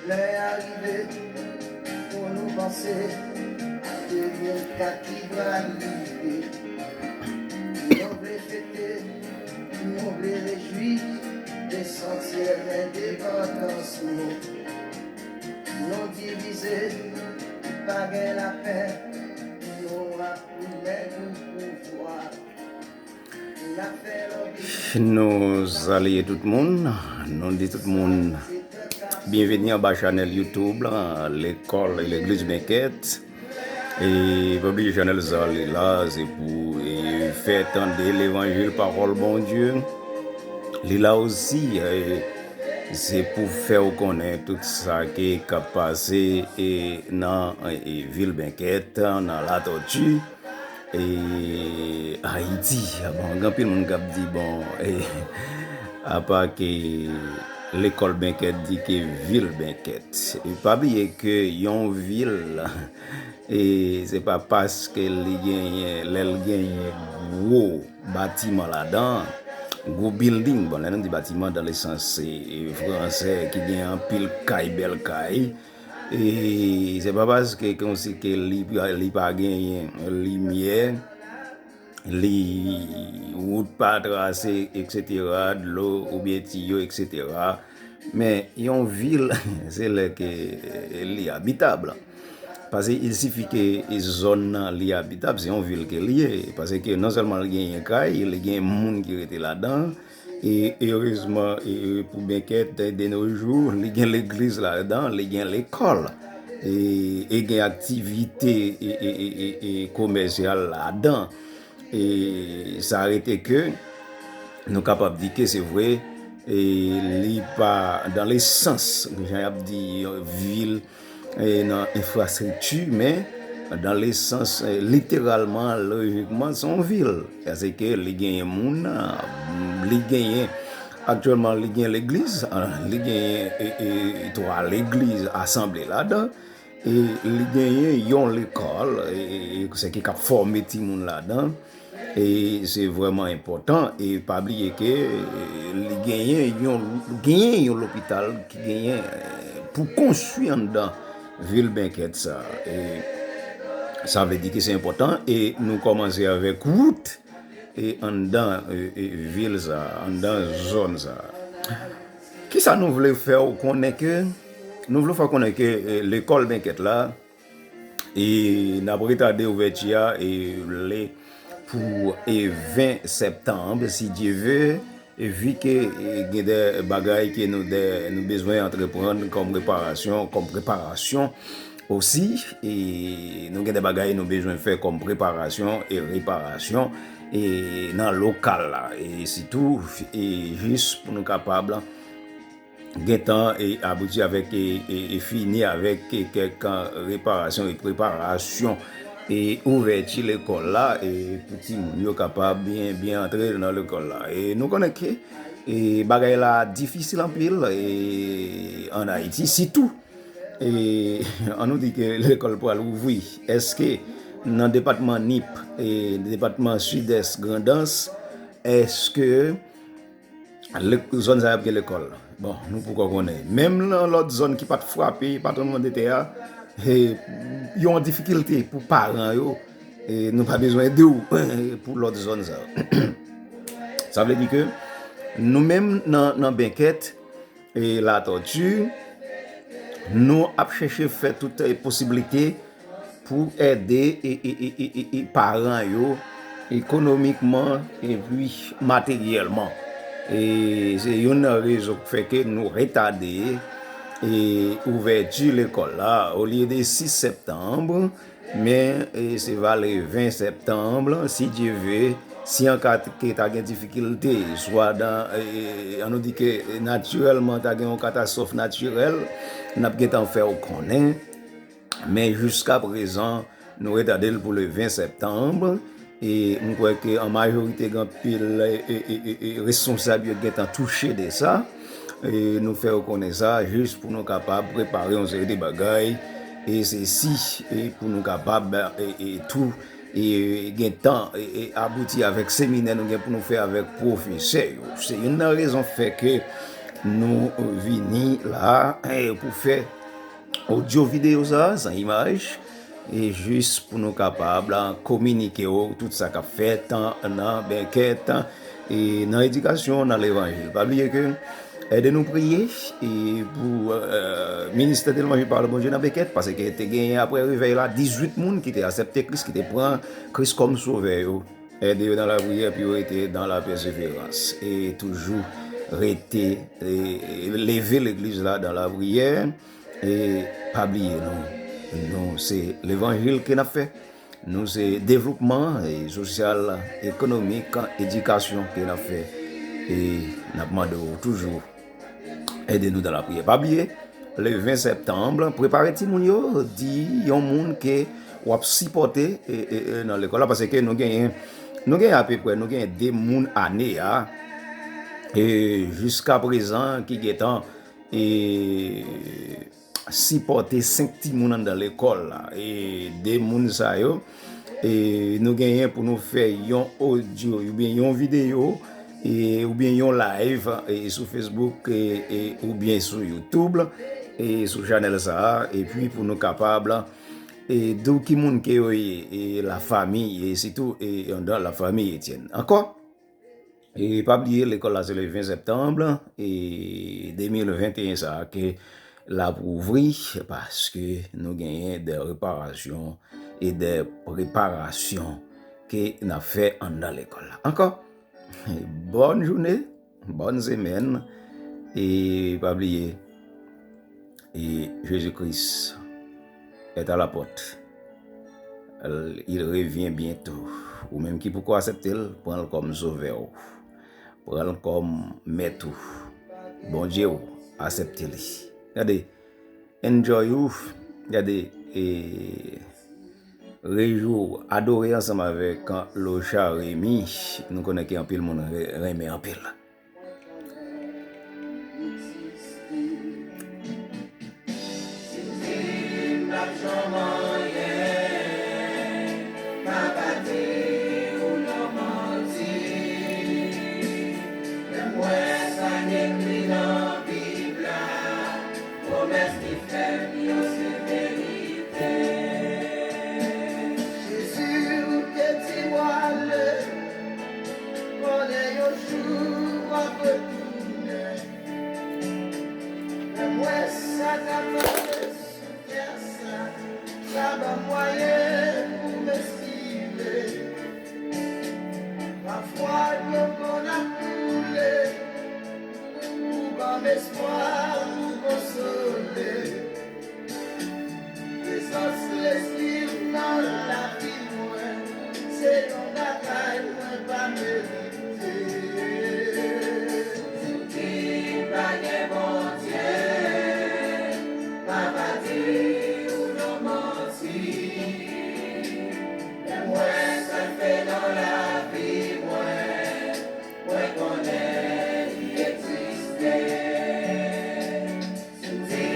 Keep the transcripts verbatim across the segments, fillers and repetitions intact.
Lè a rive pou nou panse a de mil kat ki pral rive. Nou vle fete, nou vle rejwi, lesansyèl endepandans nou. Nou divize, pa gen lapè, nou ap goumen pou pouvwa. Nou salye tout moun, nou di tout moun byenveni anba chanèl YouTube la, Lekòl e Legliz Benkèt. E pa bliye chanèl sa, li la, se pou e, fè tande levanjil, pawòl Bondye. Li la osi, e, se pou fè w konnen tout sa ki k ap pase e, nan e, vil Benkèt, nan Latòti. E, Ayiti, bon, gen anpil moun k ap di, bon, e, apa ke lekòl Benkèt di ke vil Benkèt. E pa bliye ke yon vil, e, se pa paske li genyen, lè l genyen gwo batiman ladan, gwo building, bon, lè nou di batiman dan le sans, e, e, fransè, ki gen anpil kay, bèl kay, E se pa paske kòmsi ke li, li pa genyen limyè, li wout pa trase, eksetera, dlo oubyen tiyo, eksetera. Men yon vil, se lè ke li abitab. Paske il sifi ke zòn nan li abitab, se yon vil ke li ye. Paske non sèlman li genyen kay, li genyen moun ki rete ladan, E erezman, e, e, pou Benkèt, de nos jours, li gen legliz ladan, li gen lekòl, e, e gen aktivite, e, e, e, e, e komèsyal ladan. E sa rete ke nou kapab di ke se vre, e li pa, dan le sans, jan y ap di, vil, e, nan enfrastrikti, men dan le sans, e, literalman, lojikman, se yon vil. Paske li genyen moun, li genyen, aktyèlman, li gen legliz, li genyen, e, e, twa legliz asanble ladan, e li genyen yon lekòl, e, e, e, se ki k ap fòme timoun ladan. E se vrèman enpòtan. E pa bliye ke, e, li genyen yon, genyen yon lopital ki genyen, e, pou konstwi anndan vil Benkèt sa. E sa vle di ke se enpòtan. E nou kòmanse avèk wout, e anndan, e, e, vil sa, anndan zòn sa. Kisa nou vle fè w konnen ke, nou vle fè w konnen ke, e, lekòl Benkèt la, E n ap retade ouvèti a, e le pou, e ven septanm, si Dye ve, e vi ke, e gen de bagay ke nou de, nou bezwen antreprann kòm reparasyon, kòm preparasyon osi, e nou gen de bagay nou bezwen fè kòm preparasyon e reparasyon, e nan lokal la, e sitou, e jis pou nou kapab gentan, e, abouti avèk, e, e, e fini avèk, e, kèk, e, reparasyon e preparasyon, e, ouvèti lekòl la, e, pou timoun yo kapab byen, byen antre nan lekòl la. E nou konnen ke, e, bagay la difisil anpil, e, ann Ayiti, sitou, e, ann nou di ke lekòl pral ouvri. Èske nan depatman Nip, e, depatman Sidès, Grandans, èske Lè-, zòn sa y ap gen lekòl. Bon, nou poko konnen. Menm nan lòt zòn ki pa t frape, pa t rann de tè a, e, yo an difikilte pou paran yo. E nou pa bezwen ede w pou lòt zòn sa yo. Sa vle di ke nou menm nan, nan Benkèt, e, Latòti, nou ap chèche fè tout, e, posiblite pou ede, e, e, e, e, e, e paran yo ekonomikman epi materyèlman. E se youn nan rezon k fè ke nou retade, e, ouvèti lekòl la, olye de sis septanm, men, e, se va le ven septanm, si Dye ve, si an ka t-, ke ta gen difikilte, swa dan, e, e, ann nou di ke natirèlman ta gen yon katastwòf natirèl, n ap gentan fè w konnen. Men jiskaprezan, nou retade l pou le ven septanm. E m kwè ke an majorite gen anpil, e, e, e, e, e, responsab yo gentan touche de sa. E nou fè yo konnen sa jis pou nou kapab prepare yon seri de bagay. E se si, e pou nou kapab, e, e, tou, e, gentan, e, e, abouti avèk seminè nou gen pou nou fè avèk pwofesè yo. Se youn nan rezon fè ke nou vini la, e, pou fè odyo videyo sa, san imaj, e jis pou nou kapab, a, kominike w tout sa k ap fèt nan bèkèt, e nan edikasyon, nan levanjil. Pa bliye ke, ede nou priye, e pou, e, ministè de levanjil pawòl Bondye nan bèkèt, paske te genyen apre revèy la, dizuit moun ki te aksepte Kris, ki te pran Kris kòm sovè yo. Ede yo nan lapriyè, pou yo rete nan lapeseverans. E toujou rete, e, leve legliz la nan lapriyè. E pa bliye, nou, nou se levanjil ke n ap fè. Nou se devlopman, e, sosyal, ekonomik, edikasyon ke n ap fè. E n ap mande w toujou ede nou nan lapriyè. Pa bliye, le ven septanm, prepare timoun yo, di yon moun ke w ap sipòte, e, e, e, nan lekòl la, paske nou genyen, nou genyen apeprè, nou genyen de moun ane a, e, jiska prezan ki gentan, e, sipòte senk timoun anndan lekòl la. E de moun sa yo, e nou genyen pou nou fè yon odyo oubyen yon videyo, e, oubyen yon live, e, sou Facebook, e, e, oubyen sou YouTube, e, sou chanèl sa a, epi pou nou kapab, e, di w ki moun ke yo ye, e, lafanmi, e sitou, e, anndan lafanmi Etienne. Ankò, e pa bliye, lekòl la se le ven septanm, e de mil venteyen sa a ke l ap ouvri, paske nou genyen de reparasyon e de preparasyon ke n ap fè anndan lekòl la. Ankò, bòn jounen, bòn semèn, e pa bliye, e Jezi Kris est à la porte. Il revient bientôt. Ou menm ki poko aksepte l, pran l kòm sovè w. Pran l kòm mèt ou. Bondye w, aksepte li. Gade, enjoy ou. Gade, e, rejwi w, adore ansanm avèk Locha Remy. Nou konnen ke anpil moun re-, renmen anpil. Jezi, ou te di w ale, konnen yon jou w ap retounen. Men m wè sa k ap pase sou tè sa, sa ban m mwayen pou m espire. Pafwa dlo konn ap koule, ou ban m espwa, ou konsole. Prezans Lespri w nan lavi mwen, se yon bagay mwen pa merite. Si w di pa gen Bondye, papa di ou nan manti. Men mwen sa l fè nan lavi mwen, mwen konnen li egziste. Si w di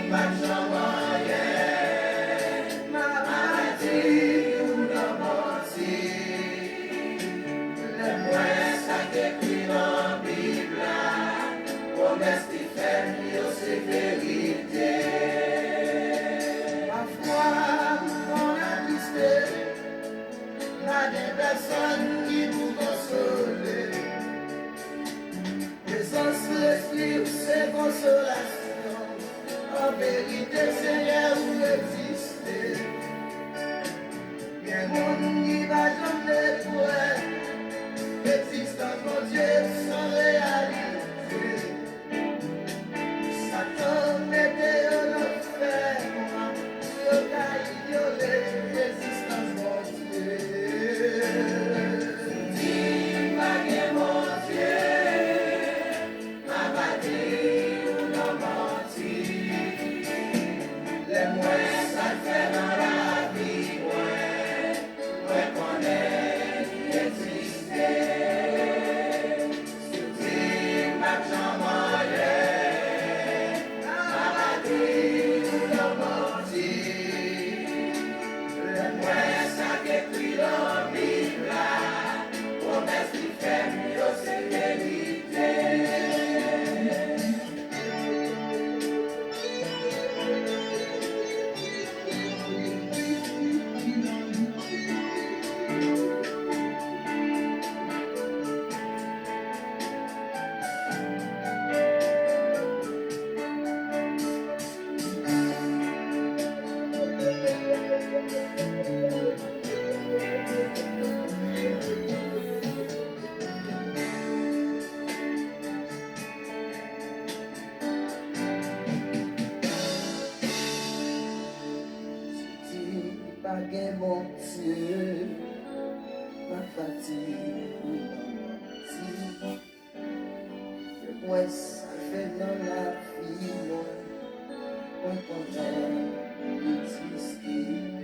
m pa janm anyen, m ap di ou nan manti. Lè m wè sa k ekri nan Bib la, pwomès li fè m yo se verite. Pafwa m konn atriste, pa gen pèsonn ki pou konsole. Prezans Lespri w se konsolasyon. An verite, Senyè, ou egziste. Gen moun ki pa janm vle kwè egzistans Bondye se yon reyalite. Satan mete yo nan fènwa pou yo ka inyore egzistans Bondye. Di pa gen Bondye, m ap di ou nan manti. Lè m wè Gen Bondye, pa fatige pou nan manti. Yo kwè sa fè nan lavi mwen, mwen konnen li egziste.